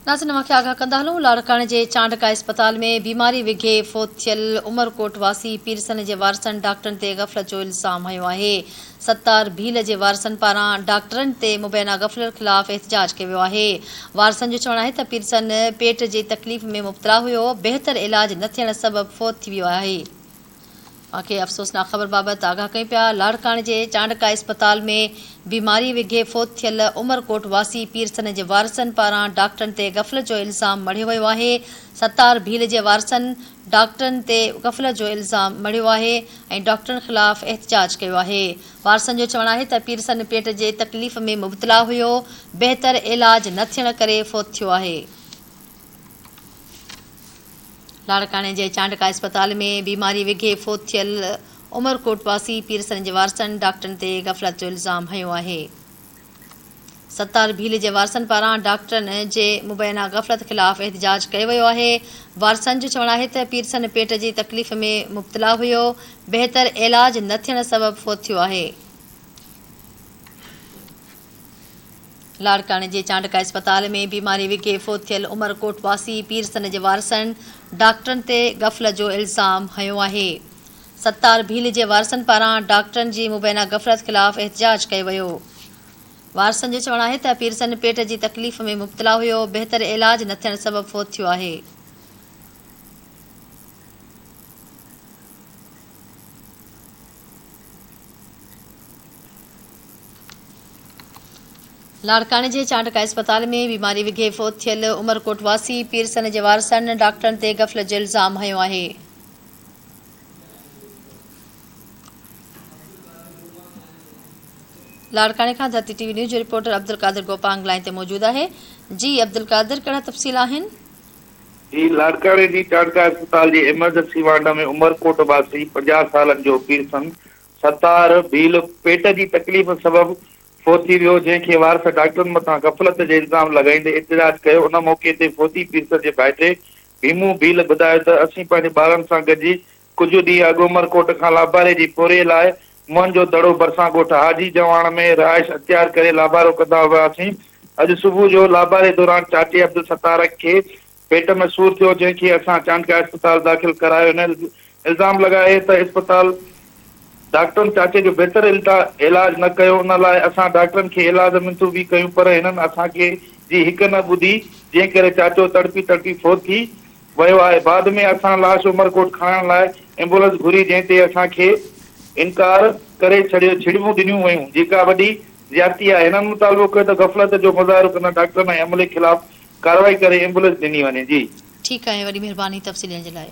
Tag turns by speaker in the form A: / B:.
A: ناظرين اوهان کي آگاهه ڪندا هلون لاڙڪاڻي جي چانڊڪا اسپتال ۾ بيماري وگهي فوت ٿيل عمرڪوٽ واسي پيرسن جي وارثن ڊاڪٽرن تي غفلت جو الزام هنيو آهي ستار ڀيل جي وارثن پاران ڊاڪٽرن تي مبينا غفلت خلاف احتجاج ڪيو ويو آهي وارثن جو چوڻ آهي ته پيرسن پيٽ جي تڪليف ۾ مبتلا هيو بهتر علاج نه ٿيڻ سبب فوت ٿي ويو آهي. اوهان کي افسوسناڪ خبر بابت آگاهه ڪيون پيا، لاڙڪاڻي جي چانڊڪا اسپتال ۾ بيماري وگهي فوت ٿيل عمرڪوٽ واسي پيرسن جي وارثن پاران ڊاڪٽرن تي غفلت جو الزام مڙهيو ويو آهي، ستار ڀيل جي وارثن ڊاڪٽرن تي غفلت جو الزام مڙهيو آهي ۽ ڊاڪٽرن خلاف احتجاج ڪيو آهي، وارثن جو چوڻ آهي ته پيرسن پيٽ جي تڪليف ۾ مبتلا هيو، بهتر علاج نه ٿيڻ ڪري فوت ٿيو آهي. لاڙڪاڻي جي چانڊڪا اسپتال ۾ بيماري وگهي فوت ٿيل عمرڪوٽ واسي پيرسن جي وارثن ڊاڪٽرن تي غفلت جو الزام هنيو آهي. ستار ڀيل جي وارثن پاران ڊاڪٽرن جي مبينا غفلت خلاف احتجاج ڪيو ويو آهي. وارثن جو چوڻ آهي ته پيرسن پيٽ جي تڪليف ۾ مبتلا هيو، بهتر علاج نه ٿيڻ سبب فوت ٿيو آهي. لاڙڪاڻي جي چانڊڪا اسپتال ۾ بيماري وگهي فوت ٿيل عمرڪوٽ واسي پيرسن جي وارثن ڊاڪٽرن تي غفلت جو الزام هنيو آهي. ستار ڀيل جي وارثن پاران ڊاڪٽرن جي مبينا غفلت خلاف احتجاج ڪيو ويو. وارثن جو چوڻ آهي ته پيرسن پيٽ جي تڪليف ۾ مبتلا هيو، بهتر علاج نه ٿيڻ سبب فوت ٿيو آهي. لاڙڪاڻي جي چانڊڪا اسپتال ۾ بيماري وگهي فوت ٿيل عمرڪوٽ واسي پيرسن جي وارثن ڊاڪٽرن تي غفلت جو الزام هنيو آهي. لاڙڪاڻي کان ڌرتي ٽي وي نيوز جو رپورٽر عبدالقادر گوپانگ لائين تي موجود آهي. جي عبدالقادر ڪهڙا تفصيل آهن؟
B: جي لاڙڪاڻي جي چانڊڪا اسپتال جي ايمرجنسي وارڊ ۾ عمرڪوٽ واسي 50 سالن جو پيرسن ستار ڀيل پيٽ جي تڪليف سبب فوت ٿي ويو، جنهن کي وارث ڊاڪٽرن مٿان غفلت جي الزام لڳائيندي احتجاج ڪيو، ان موقعي تي فوتي پيرسن جي ڀائٽي ڀيمون ڀيل ٻڌايو ته اسين پنهنجي ٻارن سان گڏجي ڪجهه ڏينهن اڳ عمرڪوٽ کان لاباري جي پورهيي لاء موهن جو دڙو ڀرسان ڳوٺ حاجي جواڻ ۾ رهائش اختيار ڪري لابارو ڪندا هئاسين، اڄ صبح جو لاباري دوران چاچي عبدالستار کي پيٽ ۾ سور ٿيو، جنهن کي اسان چانڊڪا اسپتال داخل ڪرايو، هن الزام لڳايو ته اسپتال ڊاڪٽرن چاچي جو بهتر علاج نه ڪيو، ان لاء اسان ڊاڪٽرن کي علاج منٿون به ڪيون پر هنن اسان کي جي هڪ نه ٻڌي، جنهن ڪري چاچو تڙپي تڙپي فوت ٿي ويو آهي، بعد ۾ اسان لاش عمرڪوٽ کڻائڻ لاء ايمبولنس گهري، جنهن تي اسان کي انڪار ڪري ڇڏيو، ڇڙٻون ڏنيون ويون، جيڪا وڏي زيادتي آهي، هنن مطالبو ڪيو ته غفلت جو مظاهرو ڪندڙ ڊاڪٽرن ۽ عملي خلاف ڪارروائي ڪري ايمبولينس ڏني وڃي جي.
A: ٺيڪ آهي وڏي مھرباني تفصيل ڏيڻ جي لاء.